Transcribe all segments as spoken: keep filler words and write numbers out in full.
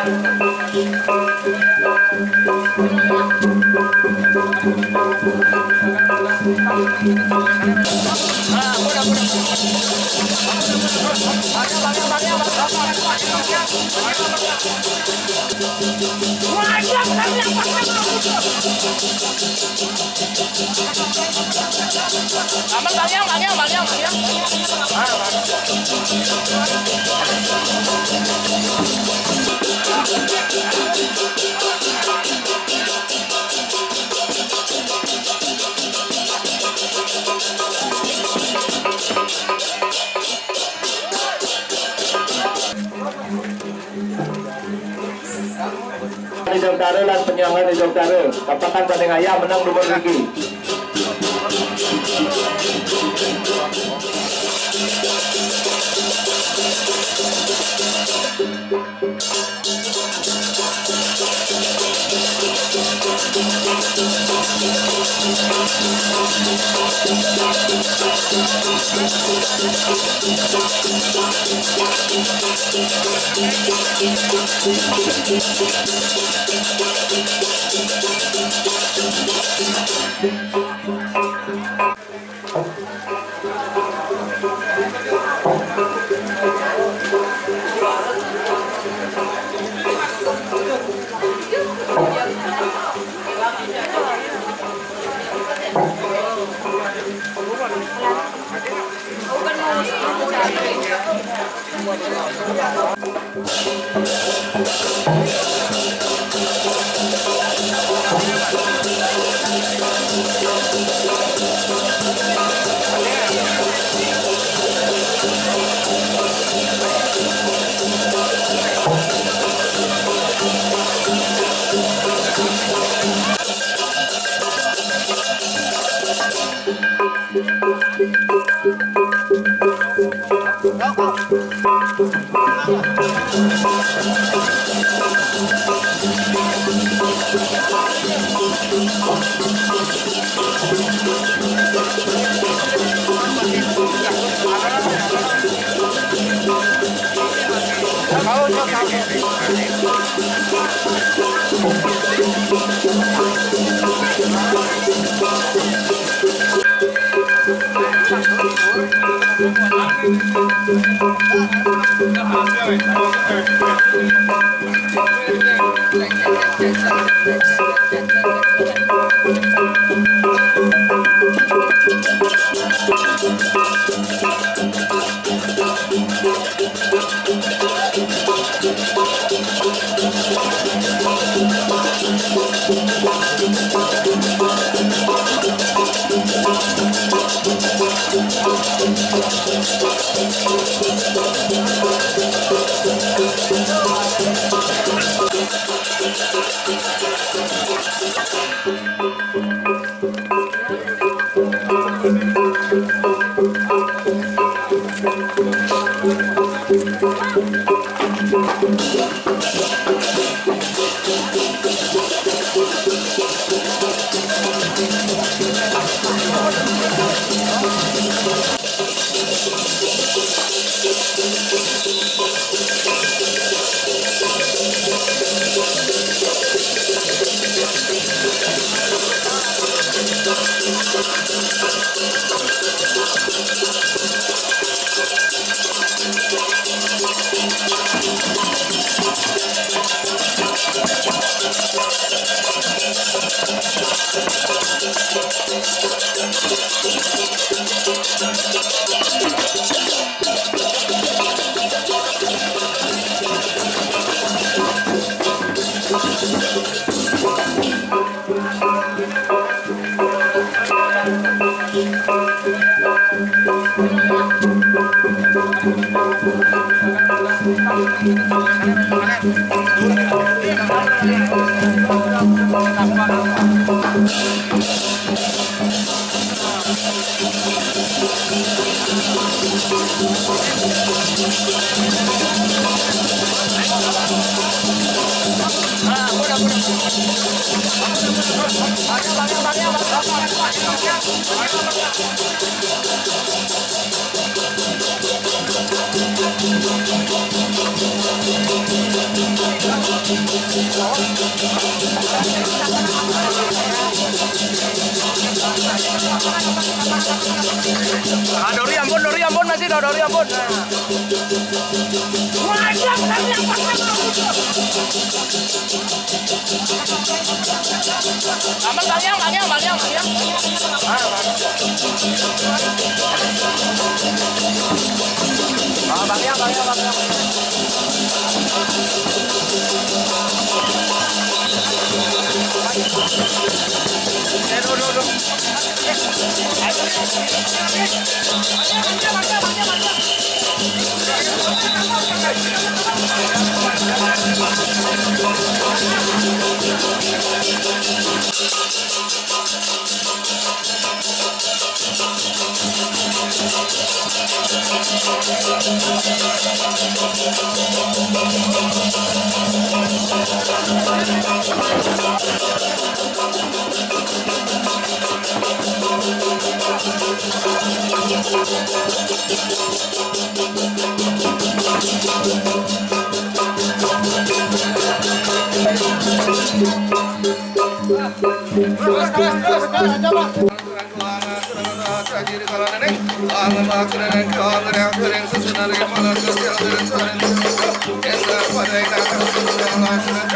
Di Dok Dara lan penyangan di Dok Dara. Kapakan banding ayam menang nomor tinggi. Dari ampun. Nah. Wajah, wajah, wajah, wajah. Aman, Bang Yang, Bang Yang, Bang Yang, Bang Yang. Ah, Bang. Ah, Bang Yang, Bang Yang, Bang Yang. Eh, duh, duh, duh.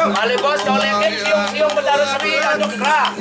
Malih bos, colekin siung-siung Betara Sri, aduk kerah.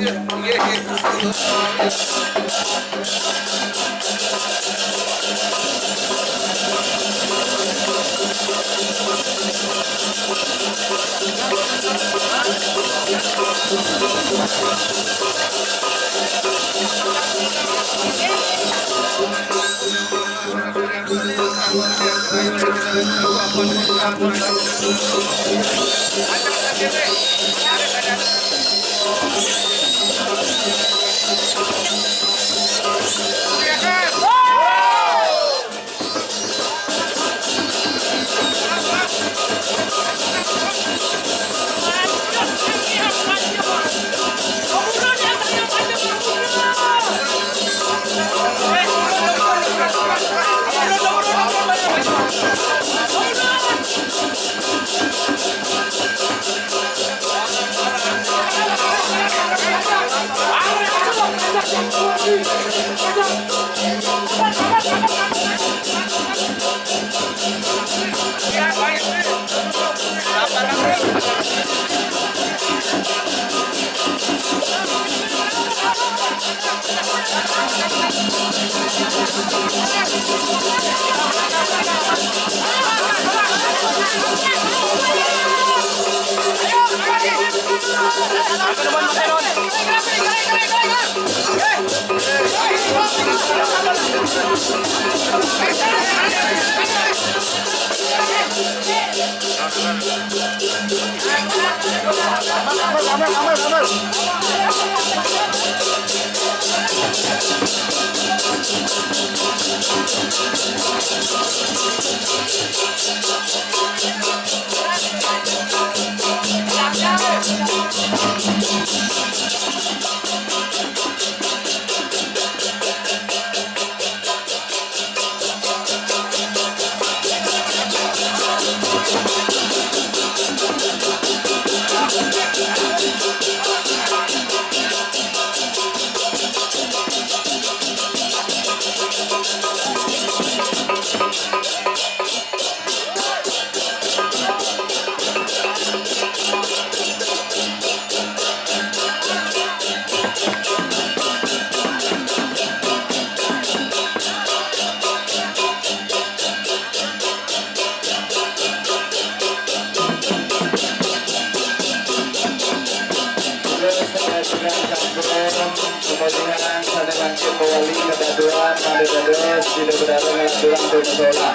Terus, eh, sudah sampun, kemudian sané mangkin mewali kedaduan, malih dados Ida Betara ngaturang dosa.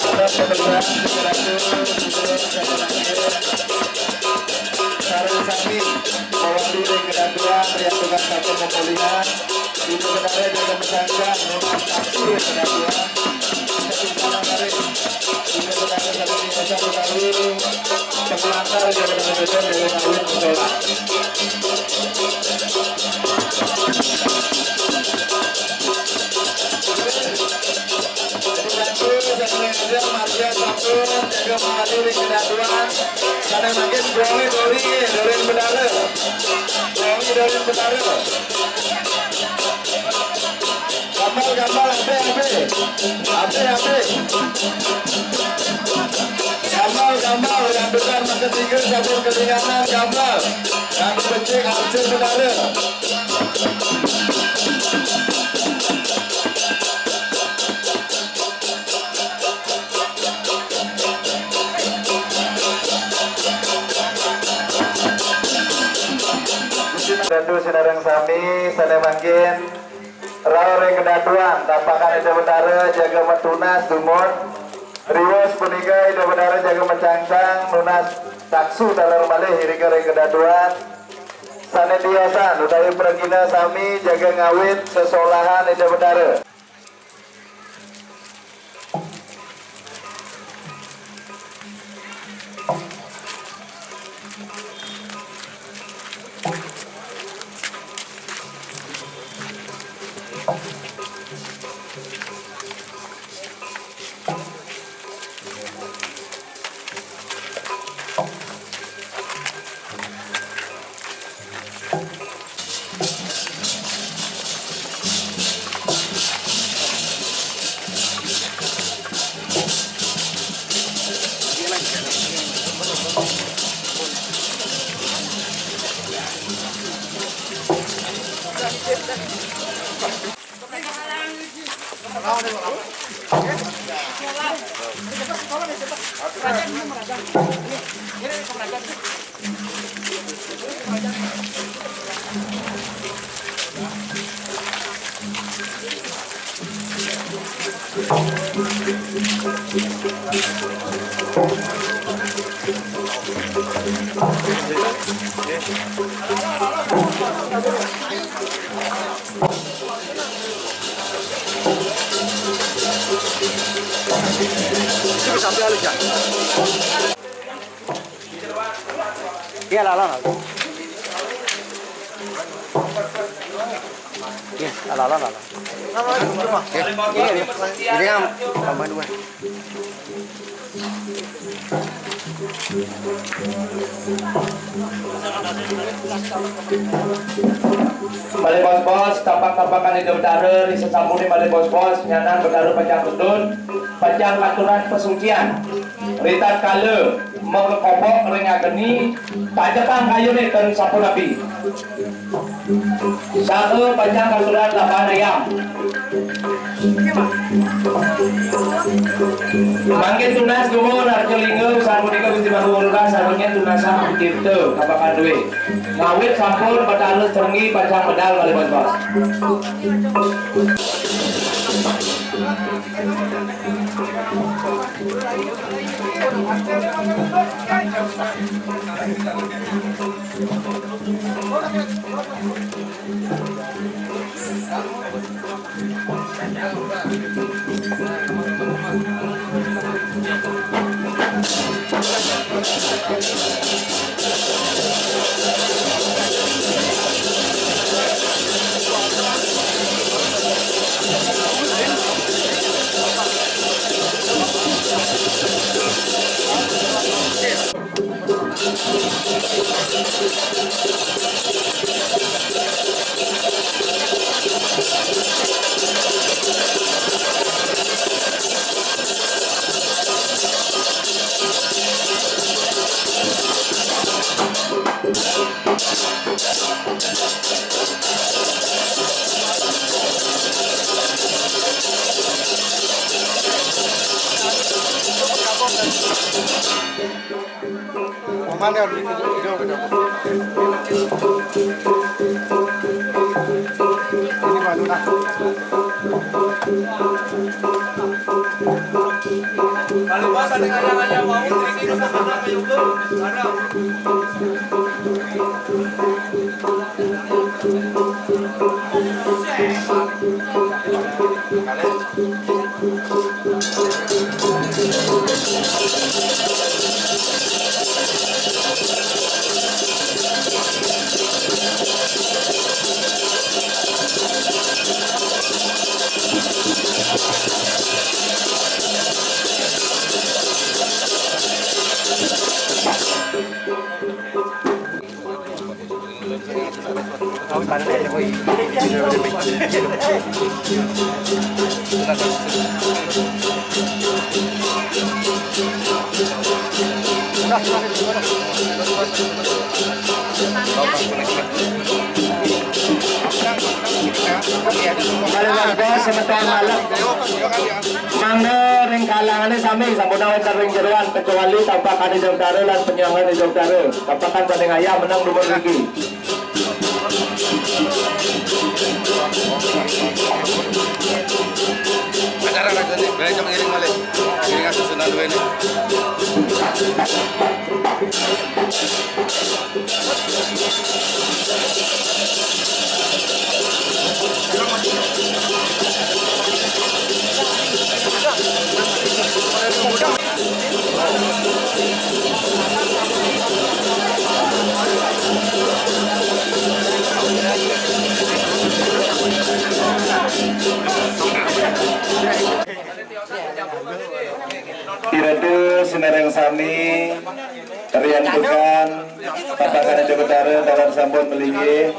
Atas kebenaran segala itu, terus sané mangkin sareng sami mewali ring kedaduan, riantukan sampun pemulihan. Ida Betara jaga mesangkan, nunas takdir kedaduan. Satu malam hari, Ida Betara sané biasa utawi Pengantar jaga dalam jaga dalam kawin musola. Jadi bantu dan mengajar Maria sampun jaga mawali ring kedaduan. Sané mangkin Dori, Dori, Dori Betara. Dori, Dori Betara. Gambar, gambar, ape, ape. Ape, ape. Gamal, gamal, yang tukang mangga tiga sabun kelinganan, gamal. Yang becik hasil bedara. Datu sinareng sami, sane mangkin rauh ring kedaduan, tapakan Ida Betara jaga matunas dumun. Riwes punika Ida Betara jaga macangcang nunas taksu taler malih irika ring kedaduan. Sane tiosan utawi pragina sami jaga ngawit sesolahan Ida Betara. Iya, lala, lala. Iya, lala, lala. Iya, iya, iya. Ini kan tambah dua. Malih bos-bos, tapak-tapakan Ida Betara, ri sasampune malih bos-bos, nyanan Betara pacang tundun, pacang katuran pasucian. Ritatkala makakobok ring ageni, tajepang kayune ten sapunapi. Saha pacang katuran laban ayam. Mangkin tunas dumun arca lingga, sapunika Gusti Maha Ultra, sapunika tunasang cipta kapakan duwe. Ngawit sampun Betara Serenggi pacang medal malih bos-bos. Paman ya, di video, video, video. Ini baru nah. Kalau bahasa dengan yang ada mau, ini kita sama kayak itu. Karena Kembali warga semeton malam. Mangga ring kalangane sami sampun wenten ring jeroan, kecuali tampakan Ida Betara lan penyangan Ida Betara. Tampakan saking ayah menang dumun mriki. Acara raga nih, boleh coba ngiring balik. Ngiring aku sunan duwe nih. Iratu sinareng sami, riantukan, tampakan Ida Betara, dalan sampun melinggih.